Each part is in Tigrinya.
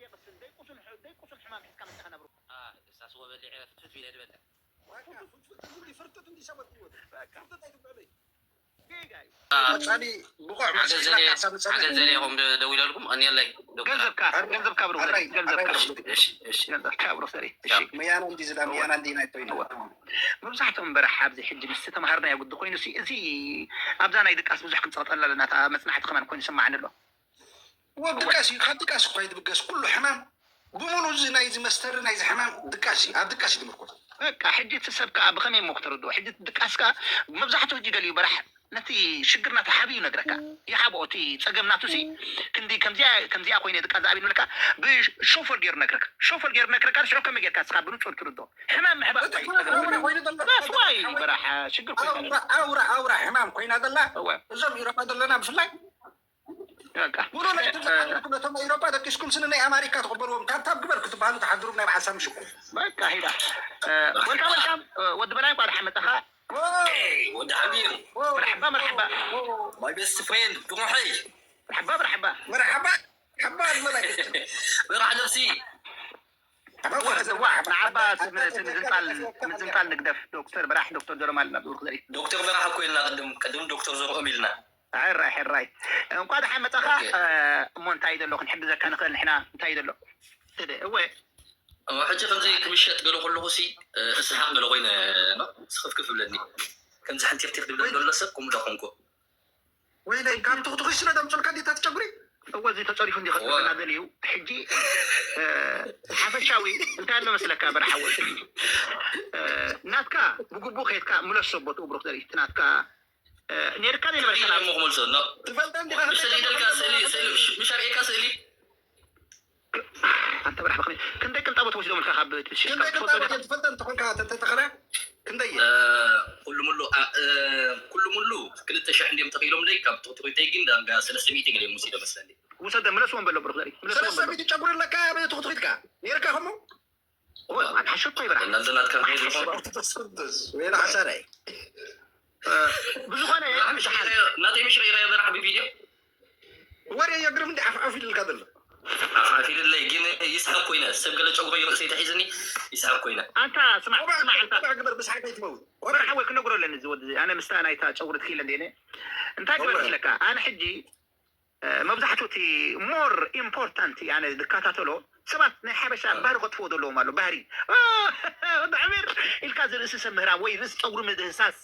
ዘይቁሱን ዘይቁሱን ሕማም ሒዝካ መጣኻ ነብሩ። እሳስ ወበሊዐ ፍትፍት ኢለ ዝበለ ፍርጥጥ እንዲ ሰባት ይወት ፍርጥጥ ኣይትብለለይ። ቀጻሊ ብቑዕ መሲልካ ሓሳብ ጸንሕ። ሓገዝ ዘለ ኢኹም ደዊለልኩም ቀኒየለይ። ገንዘብካ ገንዘብካ ብሩ ኣራይ ገንዘብካ ኣራይ ብሩ ሽጉጥ እሺ እሺ ገንዘብካ ብሩ ሰሪ እሺ መያና እንዲ ዝዳ መያና እንዲ ናይ ኮይና መብዛሕትኦም በራሕ ኣብዚ ሕጂ ምስ ተምሃርናዮ ጉዲ ኮይኑ ሲ እዚ ኣብዛ ናይ ድቃስ ብዙሕ ክንፀቕጠላ ኣለና። እታ መፅናዕቲ ከማን ኮይኑ ይስማዓኒ ኣሎ። ወ ድቃስ እዩ። ካብ ድቃስ እኳ ይትብገስ ኩሉ ሕማም ብሙሉ እዚ ናይዚ መስተሪ ናይዚ ሕማም ድቃስ እዩ። ኣብ ድቃስ እዩ ዝምርኮስ። በቃ ሕጂ እቲ ሰብ ከዓ ብኸመይ እሞ ክተረድኦ? ሕጂ እቲ ድቃስ ከዓ መብዛሕትኡ ሕጂ ገሊኡ በራሕ ነቲ ሽግር ናቱ ሓብዩ ይነግረካ። ይሓብኦ እቲ ፀገም ናቱ ሲ ክንዲ ከምዚኣ ከምዚኣ ኮይነ ድቃስ ዝኣብ ንብለካ ብሾፈል ገይሩ ነግረካ። ሾፈል ገይሩ ነግረካ። ሽዑ ከመይ ጌርካ ንስኻ ብንፁር ትርድኦ? ሕማም ምሕባእ እቲ እኳ እዩ ሕማም ፀገም። ኣውራ ኮይኑ ዘሎ That's why በራሕ ሽግር ኮይኑ ኣውራ ኣውራ ኣውራ ሕማም ኮይና ዘላ እወ እዞም ኢሮጳ ዘለና ብፍላይ በቃ ብሎ ናይ ትብላ ኣለኩም ነቶም ኤሮጳ ደቂስኩም ስኒ ናይ ኣማሪካ ትቕበልዎም ታብታብ ግበር ክትበሃሉ ትሓድሩ ናይ በዓል ሳምሽኩም በቃ ሂዳ ወልካ ወልካ ወዲ በላይ እንኳ ደሓን መጣኻ። ወዲ ሓቢር መርሓባ መርሓባ my best friend ጥሩሐይ መርሓባ መርሓባ መርሓባ ሓባ ዝበላ በራሕ ነብሲ ንዓባ ምዝንጣል ንግደፍ። ዶክተር በራሕ ዶክተር ጀሮም ኣለና ብሩክ ዘርኢ ዶክተር በራሕ እኮ ኢልና ቅድም ቅድም ዶክተር ዘርኦም ኢልና ሕራይ ሕራይ እንኳ ደሓን መጻኻ። እሞ እንታይ ዘሎ ክንሕግዘካ ንኽእል ንሕና እንታይ ዘሎ እወ ሕጂ ከምዚ ክምሸጥ ገለ ከለኹ ሲ እስሓቅ ገለ ኮይነ ስኽፍክፍ ብለኒ ከምዚ ሓንቲርቲር ድብለ ዘሎ ሰብ ከምኡ ዳኾንኩ ወይለይ ካብ ትኽትኺ ስለ ደምፅልካ እንዴት ትጨጉሪ እወ እዚ ተፀሪፉ እንዲ ከፅርፈና ደልዩ ሕጂ ሓፈሻዊ እንታይ ኣሎ መስለካ በረሓወ ናትካ ብግቡእ ከየትካ ምለሶ ቦትኡ ብሩክ ዘርኢ ናትካ ነርካ ዘይነበርካ ሞ ክመልሶ ኖ ትፈልጠ እንዲኻ ስእሊ ደልካ ስእሊ ስእሊ ምሽ ኣርእየካ ስእሊ ኣንተ በራሕ በኸመይ ክንደይ ቅንጣቦት ወሲዶም ኢልካ ካብ ክንደይ ቅንጣቦት ትፈልጠ እንተኾንካ ተተኸረ ክንደይ ኩሉ ሙሉ ኩሉ ሙሉ ክልተ ሽሕ እንዲም ተኺሎም ደይ ካብ ትኽትኺተይ ግን ዳርጋ ሰለስተ ሚእቲ ገለ እዮም ወሲዶ መስለኒ ውሰደ ምለስዎም በሎ ብሩክ ዘርኢ ምለስዎም ሰለስተ በሎ ሚእቲ ጨጉሪ ኣለካ ትኽትኺትካ ነርካ ከሞ ኣትሓሸኳ ይበራሕ እናንተ ናትካ ስንትስ ወይ ሓሳዳይ ብዝኾነ ናተይ ምሽ ርኢኻዮ በራሕ ብቪድዮ ወሬ የግርም እንዲ ዓፍዓፍ ኢልልካ ዘሎ ዓፍዓፍ ኢልለይ ግን ይስሓቅ ኮይነ ሰብ ገለ ጨጉሪ ርእሰይ ተሒዝኒ ይስሓቅ ኮይነ ኣንታ ስማዕ ስማዕ ኣንታ ግበር ብስሓቅ ኣይትመውት ቆርዓ ሓወይ ክነግሮ ኣለኒ እዚ ወዲ ኣነ ምስታ ናይታ ጨጉሪ ትክኢለ እንደ እንታይ ግበር መስለካ ኣነ ሕጂ መብዛሕትኡ እቲ more important ኣነ ዝከታተሎ ሰባት ናይ ሓበሻ ባህሪ ከጥፍዎ ዘለዎም ኣሎ ባህሪ ወዲ ዓሚር ኢልካ ዝርእሲ ሰብ ምህራም ወይ ርእሲ ፀጉሪ ምድህሳስ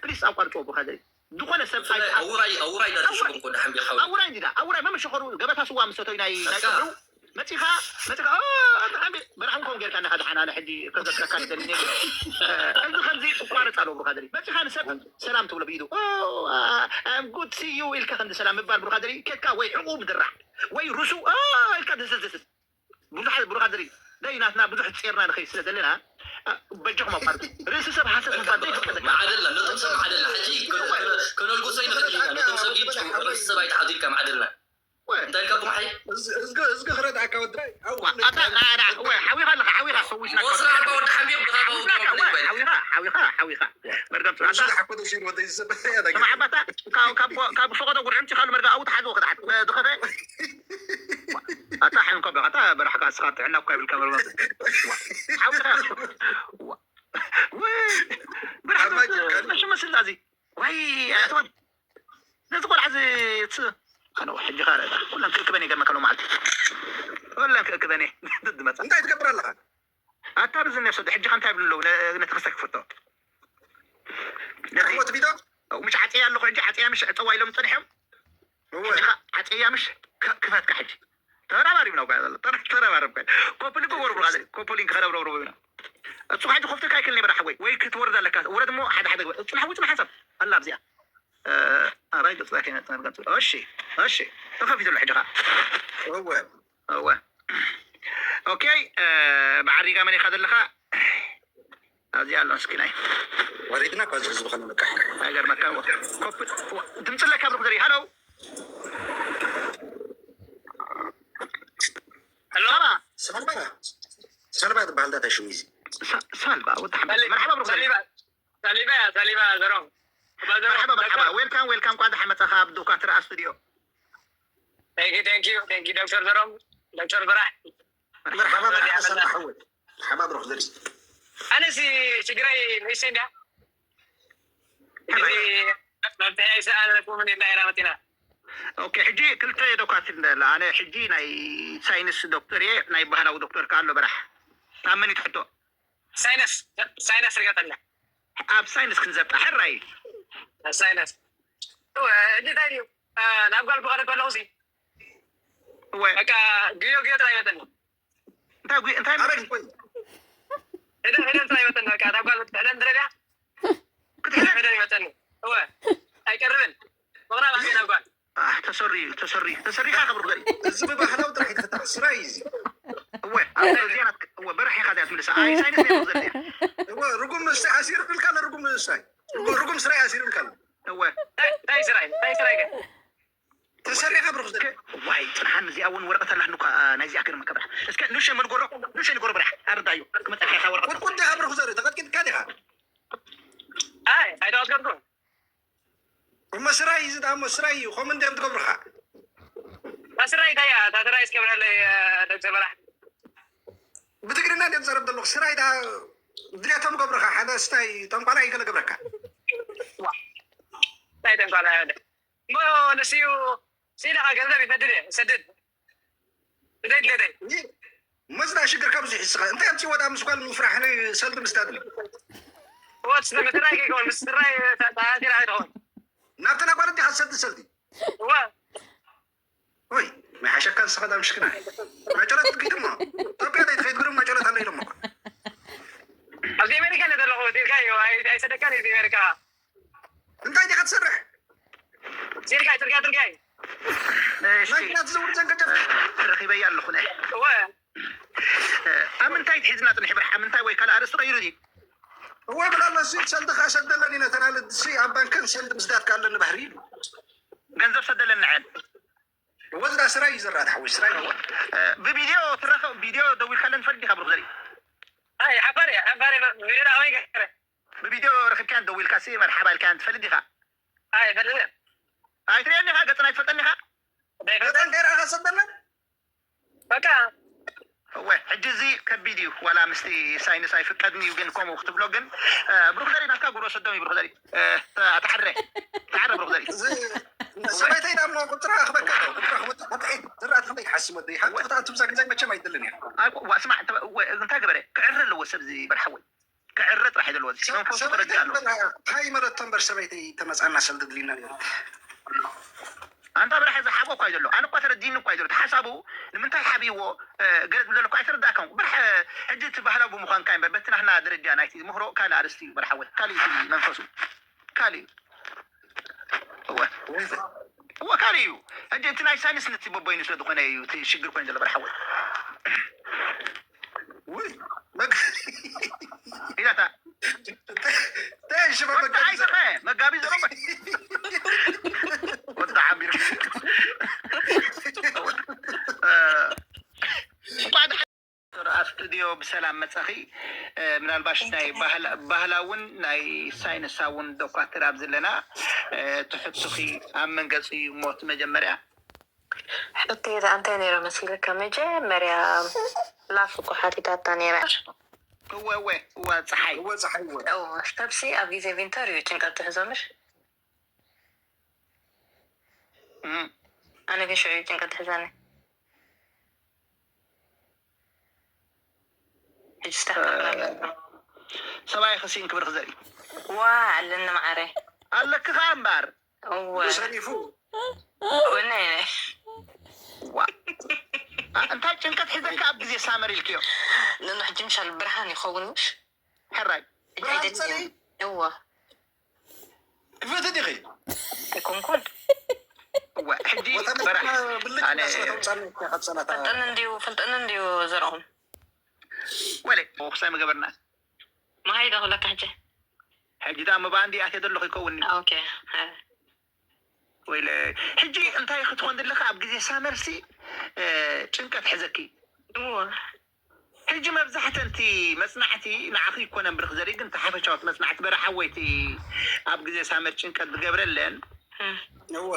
ፕሊስ ኣቋርፅዎ ብካ ዝርኢ ዝኾነ ሰብ ኣውራይ ኣውራይ ዳተሽኩም ኮ ደሓን ቢኻ ኣውራይ እንዲዳ ኣውራይ መመሸኸሩ ገበታ ስዋ ምሰተዩ ናይ ናይ ፀጉሩ መፂኻ መፂኻ ብርሃን ከም ጌርካ እናኻ ደሓን ኣነ ሕጂ ከዘስካካ ደሊ ነግሮ እዚ ከምዚ ክቋረፅ ኣለዎ ብሩካ ደሊ መፂኻ ንሰብ ሰላም ትብሎ ብኢዱ good see you ኢልካ ከምዚ ሰላም ምባል ብሩካ ደሊ ኬድካ ወይ ዕቑ ምድራዕ ወይ ርሱ ኢልካ ድስስስ ብዙሓት ብሩካ ደሊ ደይ ናትና ብዙሕ ፂርና ንኸይ ስለ ዘለና በጃኹም ኣቋርጡ ርእሲ ሰብ ሓሰት ምባል ዘይፍቀደካ መዓደልና ነቶም ሰብ መዓደልና ሕጂ ከነልጉሶ ይንኽእል ኢና ነቶም ሰብ ኢድ ርእሲ ሰብ ኣይትሓቱ ኢልካ መዓደልና እንታይ ኢልካ ብሩሓይ እዝጊ ክረድኣካ ወዲ ሓዊኻ ኣለኻ ሓዊኻ ሰዊስና ወስራ ወዲ ሓሚር ብኻኻ ሓዊኻ ሓዊኻ ሓዊኻ መርገም ዝሓኮደ ሲል ወደ ይሰበ ስማዕ ኣባታ ካብ ፈቐዶ ጉርዕምቲ ካሉ መርጋ ኣብኡ ተሓዝዎ ክድሓት ዝኸፈ ኣታ ሓሚም ከ ኣታ በራሕካ እስኻ ጥዕና እኳ ይብልካ መርጋ ሓዊኻ ብራሕመሽ መስል ዳዚ ዋይ ኣትወን ነዚ ቆልዓ እዚ ኣነ ሕጂ ኻረዳ ኩለን ክእክበን ይገርመካ ሎ መዓልቲ ኩለን ክእክበን ድመፃ እንታይ ትገብር ኣለኻ ኣታ ርዚ ነፍሰ ሕጂ ከ እንታይ ይብሉ ኣለዉ ነቲ ክስተ ክፍቶ ወት ቢዶ ምሽ ዓፅያ ኣለኹ ሕጂ ዓፅያ ምሽ ዕፀዋ ኢሎም ፀኒሖም ሕጂ ዓፅያ ምሽ ክፈትካ ሕጂ ተረባሪብና እኳ ዘሎ ተረባረብካ ኮፕሊንግ ወርብሩ ካለ ኮፕሊንግ ከረብረብረቡ ኢና እሱ ካሕጂ ኮፍትካ ኣይክልን ይበራሕ ወይ ወይ ክትወርድ ኣለካ ውረድ እሞ ሓደ ሓደ ግበር ጽናሕ ወይ ጽናሕ ሰብ ኣላ ኣብዚኣ ኣባይ ገጽካ ከይመጽእ መርገም እሺ እሺ ተኸፊቱ ኣሎ ሕጂ ኸዓ እወ እወ ኦኬ ብዓሪጋ መን ኢኻ ዘለኻ ኣብዚኣ ኣሎ እስኪ ናይ ወሪድና እኳ ዝህዝቢ ከነብቅሕ ኣይገርመካ ድምፂ ኣለካ ብሩክ ዘርኢ ሃሎ ሄሎ ሳባ ሳልባ ሳልባ ትበሃል ዳታ ሽሙ እዚ ሳልባ ወዲ ሓመድ መርሓባ ብሩክ ዘርኢ ሳሊባ ሳሊባ እያ ሳሊባ ዘሮም መርሓባ መርሓባ ዌልካም ዌልካም ኳ ደሓን መጻኻ ኣብ ዱካ ትረኣ ስቱዲዮ Thank you, thank you, thank you, ዶክተር ዘሮም ዶክተር በራሕ መርሓባ መርሓባ ሰላም ሓወይ ሓባ ብሩክ ዘርስ ኣነሲ ሽግረይ ንእሽተይ እንድያ። ሕዚ መፍትሒ ኣይሰኣለኩምን ኢልና ኢና መፂና። ኦኬ፣ ሕጂ ክልተ ዶካት እንደላ ኣነ ሕጂ ናይ ሳይንስ ዶክተር እየ፣ ናይ ባህላዊ ዶክተር ከ ኣሎ በራሕ ታመን ይትሕቶ ሳይነስ ሳይነስ ርገጠና ኣብ ሳይንስ ክንዘብጣ ሕራይ ሳይነስ እወ፣ ሕጂ እንታይ ድዩ ናብ ጓል ብቐረ ከለኹ ሲ እወ በቃ ግዮ ግዮ ጥራይ ይመፀኒ። እንታይ ጉ- እንታይ ኣበይ መ- ኮይ ሕደን ሕደን ጥራይ ይመፀኒ። በቃ ናብ ጓል ሕደን ድረድያ ክትሕደን ሕደን ይመፀኒ። እወ ኣይቀርብን ምቕራብ ኣበይ ናብ ጓል ኣህ፣ ተሰሪ ተሰሪ ተሰሪኻ ከብሩ ገሪ እዚ ብባህላዊ ጥራሕ ይትፍታሕ ስራይ እዩ እዚ እወ ኣብ ዜና እወ በራሕ ኢኻ ዚኣ ትምልሳ ኣይ ሳይንስ ናይ ዘርያ እወ ርጉም ስታይ ኣሲርልካ ኣሎ ርጉም ስታይ ርጉም ስራይ ኣሲርልካ ኣሎ እወ እንታይ እንታይ ስራይ እንታይ ስራይ ግን ተሰሪኻ ብሩክ ዘር ዋይ ፅንሓን እዚኣ እውን ወረቀት ኣላ ንኳ ናይዚኣ ግን መከብራ እስከ ንሸ መንጎሮ ንሸ ንጎሮ በራሕ ኣርዳዩ ክመፀካ ኢኻ ወረቀት ቁጥቁጥ ዲኻ ብሩክ ዘር ተቐጥቂጥካ ዲኻ ኣይ ኣይተቐጥቀጥኩን እሞ ስራይ እዚ ዳሞ ስራይ እዩ ከምኡ እንዲዮም ትገብሩኻ ኣስራይ እንታይ እያ እታ ስራይ እስከብረለይ ዶክተር በራሕ ብትግርና እንዲዮም ዝዛረብ ዘለኹ ስራይ ዳ ድሌቶም ገብርኻ ሓደ ስታይ ጠንቋላ ይገለ ገብረካ እንታይ ደንጓላ ያለ እሞ ንስዩ ሲኢልኻ ገንዘብ ይፈድል እየ ሰድድ ብዘይ ድሌተይ መዝዳ ሽግር ካብ ብዙሕ ይስኻ እንታይ ኣምፅእ ወዳ ምስ ጓል ምፍራሕ ሰልዲ ምስዳድ ወት ምትራይ ከይከውን ምስ ስራይ ተኣሲራ ኣይትኸውን ናብተና ጓል እንዲኻ ሰልዲ ሰልዲ እወ ወይ ናይ ሓሸካ ንስኻ ዳ ምሽክና ማጨላት ትግድሞ ኢትዮጵያ ዳይ ትኸይድ ግርም ማጨላት ኣሎ ኢሎም ኣብዚ ኣሜሪካ ነ ዘለኹ ሲልካ እዩ ኣይሰደካን እዚ ኣሜሪካ እንታይ ዲኻ ትሰርሕ ሲልካ ትርጋ ትርጋ እዩ ማኪና ትዘውር ዘንገጨፍ ረኺበያ ኣለኹ ነ እወ ኣብ ምንታይ ትሒዝና ፅንሒ ብርሕ ኣብ ምንታይ ወይ ካልእ ኣርእስቲ ቀይሩ ድዩ እወ ብላሎ ሲ ሰልዲ ከዓ ሰደለኒ ነተናልድ ሲ ኣብ ባንከን ሰልዲ ምስዳት ካለኒ ባህሪ ኢሉ ገንዘብ ሰደለኒ ንዐን ወዝዳ ስራይ እዩ ዝረኣት ሓወይ ስራይ ብቪድዮ ትራኸብ ቪድዮ ደዊልካለን ትፈልጥ ዲኻ ብሩክ ዘርኢ ኣይ ሓፋር እየ ሓፋር ቪድዮ ኣበይ ገረ ብቪድዮ ረኺብካያን ደዊልካ ሲ መርሓባ ኢልካያን ትፈልጥ ዲኻ ኣይ ፈልጥ ኣይትሪአኒ ኢኻ ገፅና ኣይትፈልጠኒ ኢኻ ዳይፈልጠ ገጠን ደይረኣኻ ሰደለን በቃ እወ ሕጂ እዚ ከቢድ እዩ ዋላ ምስቲ ሳይንስ ኣይፍቀድን እዩ ግን ከምኡ ክትብሎ ግን ብሩክ ዘርኢ ናትካ ጉሮ ሰዶም እዩ ብሩክ ዘርኢ ተሓረ ተሓረ ብሩክ ዘርኢ ሰበይተይ ዳሞ ቁፅራ ክበካ ቁፅራ ክበካ ዝረኣት ክንደይ ትሓስብ ወደይ ሓንቲ ክትኣቱ ብዛ ግዜ መቸም ኣይደልን እያ ስማዕ እንታይ ገበረ ክዕረ ኣለዎ ሰብ እዚ በርሓወይ ክዕረ ጥራሕ እዩ ዘለዎ መንፈሱ ክረድእ ኣለዎ ሃይ መረቶ እምበር ሰበይተይ ተመፃና ሰልዲ ድልና ነይሩ ኣንታ በራሕ እዚ ሓቦ እኳ እዩ ዘሎ ኣነ እኳ ተረዲኒ እኳ እዩ ዘሎ ሓሳቡ ንምንታይ ሓብይዎ ገለ ዝብለ እኳ ኣይተረዳእካን በራሕ ሕጂ እቲ ባህላዊ ብምዃንካ እምበር በቲ ናህና ደረጃ ናይቲ ምህሮ ካልእ ኣርእስቲ እዩ በርሓወ ካልእ እዩ መንፈሱ ካልእ እዩ እወ ካልእ እዩ ሕጂ እቲ ናይ ሳይንስ ነቲ በቦይኑ ስለ ዝኾነ እዩ እቲ ሽግር ኮይኑ ዘሎ በርሓወ ኢላታ ተሽበ መጋቢ ዘመ መጋቢ ዘመ ወጣ ዓሚር ኣብ ስቱድዮ ብሰላም መፀኺ ምናልባሽ ናይ ባህላውን ናይ ሳይንሳውን ዶኳትር ኣብ ዘለና ትሕትኺ ኣብ መንገፂ ሞት መጀመርያ ሕቶ እንታይ ነይረ መሲልካ መጀመርያ ላፍ እኮ ሓቲታታ ነይራ እወ እወ እወ ፀሓይ እወ ፀሓይ እወ ነብሲ ኣብ ግዜ ቪንተር እዩ ጭንቀት ትሕዞ ምሽ ኣነ ግን ሽዑ ጭንቀት ትሕዛኒ ሕጂ ሰብኣይ ክሲን ክብሪ ክዘርኢ ዋ ኣለኒ ማዓረ ኣለኪ ከዓ እምበኣር እወ ሰኒፉ ወናይ ዋ እንታይ ጭንቀት ሒዘካ ኣብ ግዜ ሳመር ኢልክዮ ንኑ ሕጂ ምሻል ብርሃን ይኸውን ምሽ ሕራይ ብርሃን ጸኒ እወ ክፍእቲ ዲኺ ኣይኮንኩን እወ ሕጂ በራሕ ኣነ ፍልጠኒ እንድዩ ፍልጠኒ እንድዩ ዘርኦም ወለ ክሳይ መገበርና መሃይ ዶ ክብለካ ሕጂ ሕጂ ዳ መባእንዲ ኣትየ ዘለኹ ይከውን ኦኬ ወይለ ሕጂ እንታይ ክትኾን ዘለካ ኣብ ግዜ ሳመርሲ ጭንቀት ሕዘኪ እዎ ሕጂ መብዛሕተን እቲ መፅናዕቲ ንዓኺ ይኮነን ብርክ ዘርኢ ግን ተሓፈሻወት መፅናዕቲ በረሓወይቲ ኣብ ግዜ ሳመር ጭንቀት ዝገብረለን እወ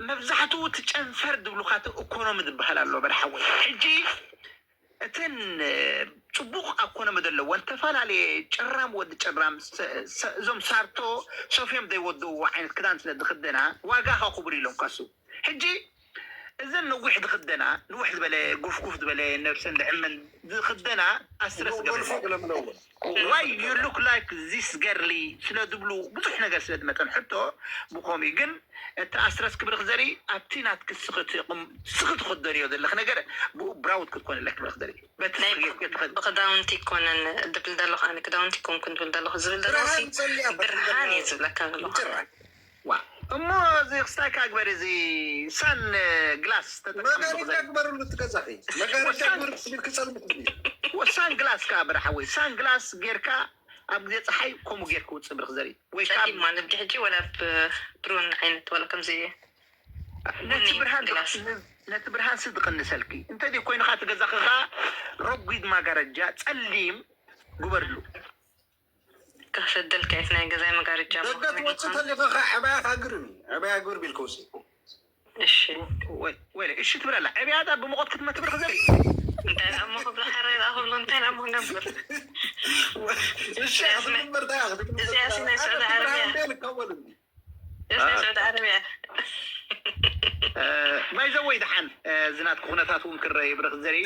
መብዛሕትኡ እቲ ጨንፈር ዝብሉካ እቲ ኢኮኖሚ ዝበሃል ኣሎ በርሓወይ። ሕጂ እተን ጽቡቕ ኣኮኖሚ ዘለወን ዝተፈላለየ ጭራም ወዲ ጭራም እዞም ሳርቶ ሶፍዮም ዘይወደዎ ዓይነት ክዳን ስለ ዝኽደና ዋጋ ከኽብሩ ኢሎም ካሱ። ሕጂ እዘን ነዊሕ ዝኽደና ንውሕ ዝበለ ጉፍጉፍ ዝበለ ነብሰን ድዕመን ዝኽደና ኣስረስ ገብረ why you look like this girly ስለ ዝብሉ ብዙሕ ነገር ስለ ዝመፀን ሕቶ ብኸምኡ ግን እቲ ኣስረስ ክብሪ ክዘሪ ኣብቲ ናትክ ስኽቲ ትኽደንዮ ዘለኽ ነገር ብኡ ብራውድ ክትኮን ኣለክ ክብሪ ክዘሪ በቲ ብክዳውንቲ ይኮነን ድብል ዘለኹ ኣነ ክዳውንቲ ይኮንኩን ድብል ዘለኹ ዝብል ዘለኹ ብርሃን እየ ዝብለካ ዘለኹ። ዋ እሞ እዚ ክስታይ ካግበር እዚ ሳን ግላስ መጋረጃ ግበርሉ ትገዛኺ መጋረጃ ግበር ስቢል ክፀልምት ወሳን ግላስ ከዓ በርሓወይ ሳን ግላስ ጌርካ ኣብ ግዜ ፀሓይ ከምኡ ጌር ክውፅእ ብርክ ዘርኢ ወይ ካብ ጸሊም ማለት ሕጂ ወላ ብሩን ዓይነት ወላ ከምዚ ነቲ ብርሃን ነቲ ብርሃን ስ ዝቕንሰልኪ እንተ ኮይኑካ ትገዛኽኻ ረጒድ ማጋረጃ ጸሊም ግበርሉ ከሰደልካ የት ናይ ገዛይ መጋረጃ ደገ ትወፅእ ተሊኻ ዕባያ ካግርም ዕባያ ግብር ቢልከውሲ እሺ ወይ እሺ ትብል ኣላ ዕብያታ ብሙቐት ክትመትብር ክዘር እንታይ ደኣ እሞ ክብሎ ሓራይ ደኣ ክብሎ እንታይ ደኣ እሞ ክነብር እዚኣ ስነ ስዑዲ ዓረብያ እዚኣ ስነ ስዑዲ ዓረብያ ባይዘወይ ደሓን ዝናትኩ ኩነታት እውን ክረይ ብርክ ዘርኢ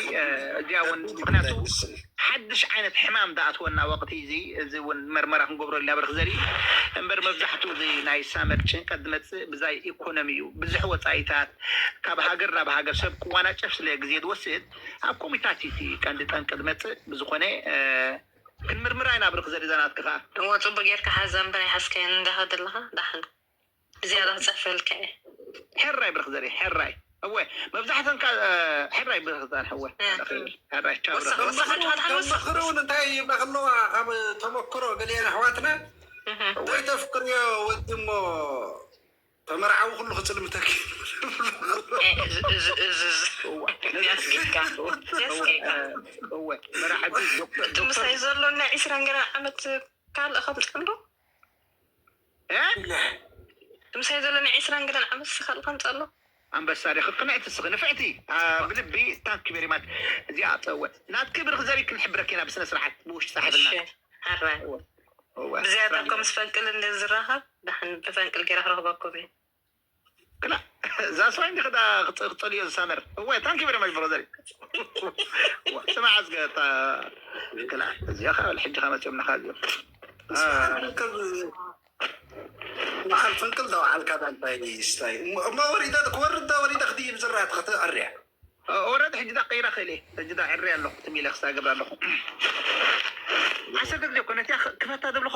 እዚኣ እውን ምክንያቱ ሓድሽ ዓይነት ሕማም ዝኣትወና ወቅቲ እዚ እዚ እውን መርመራ ክንገብሮ ኢልና ብርክ ዘርኢ እምበር መብዛሕትኡ እዚ ናይ ሳመር ጭንቀት ዝመፅእ ብዛይ ኢኮኖሚ እዩ ብዙሕ ወፃኢታት ካብ ሃገር ናብ ሃገር ሰብ ክዋናጨፍ ስለ ግዜ ዝወስድ ኣብ ኮሚታት እቲ ቀንዲ ጠንቂ ዝመፅእ ብዝኾነ ክንምርምራ ኢና ብርክ ዘርኢ ዘናትክ ከዓ እዎ ፅቡቅ ጌርካ ሓዛ እምበር ኣይሓዝካዮን እንዳኸ ዘለኻ ዳሓን እዚኣ ዶ ክፀፍፈልካ እየ ሕራይ ብርክ ዘርኢ ሕራይ እወ መብዛሕተን ካ ሕራይ ብርክ ዛን ሕወ ሕራይ ቻው ብርክ ወሰኽ ወሰኽ ሓንቲ ሓንቲ ሓንቲ ወሰኽ ተመክሮ እውን እንታይ ይብላ ከለዋ ካብ ተመክሮ ገሊአን ኣሕዋትና እህ ዘይተፍቅርዮ ወዲ እሞ ተመርዓዊ ኩሉ ክፅልምተኪ እዚ እዚ እዚ እዚ እዚ ያስጌካ ያስጌካ እወ መራሕቲ ዶክተር እቲ ምሳይ ዶክተር ዘሎ ናይ ዒስራን ገለ ዓመት ካልእ ከምፅእ ዶ እ? እቲ ምሳይ ዘሎ ናይ ዒስራን ገለን ዓመት ስኻል ከምፅእ ኣሎ ኣንበሳ ዲኺ ቅንዕቲ እስኺ ንፍዕቲ አ፣ ብልቢ ታንክ ዩ ቨሪ ማች እዚኣ ፀወ ናትኪ ብርክ ዘሪ ክንሕብረኪ ኢና ብስነ ስርዓት ብውሽጢ ፃሒፍልና እሺ፣ ሕራይ። እወ፣ ብዝያዳ እኮ ምስ ፈንቅል እንደ ዝራኸብ ዳሕን ብፈንቅል ገይረ ክረኽበኩም እየ። ክላ እዛ ሰው እንዲ ክዳ ክፀልዮ ዝሳመር እወ ታንክ ዩ ቨሪ ማች ብሮ ዘሪ ስማዕ ዝገ ክላ እዚኣ ካብ ሕጂ ከመፅኦም ናኻ እዚኦም በዓል ፍንቅል ተባዓልካ እንታይ ስታይ እሞ ወሪዳ ክወርዳ ወሪዳ ክድይብ ዝራ ተኽተኣርያ ወረድ ሕጂ ዳ ቀይራ ክእለ ሕጂ ዳ ዕሪ ኣለኹ ትሚለ ክሳገብ ኣለኹ ዓሰርተ ግዜ እኮ ነቲያ ክፈታ ዝብልኹ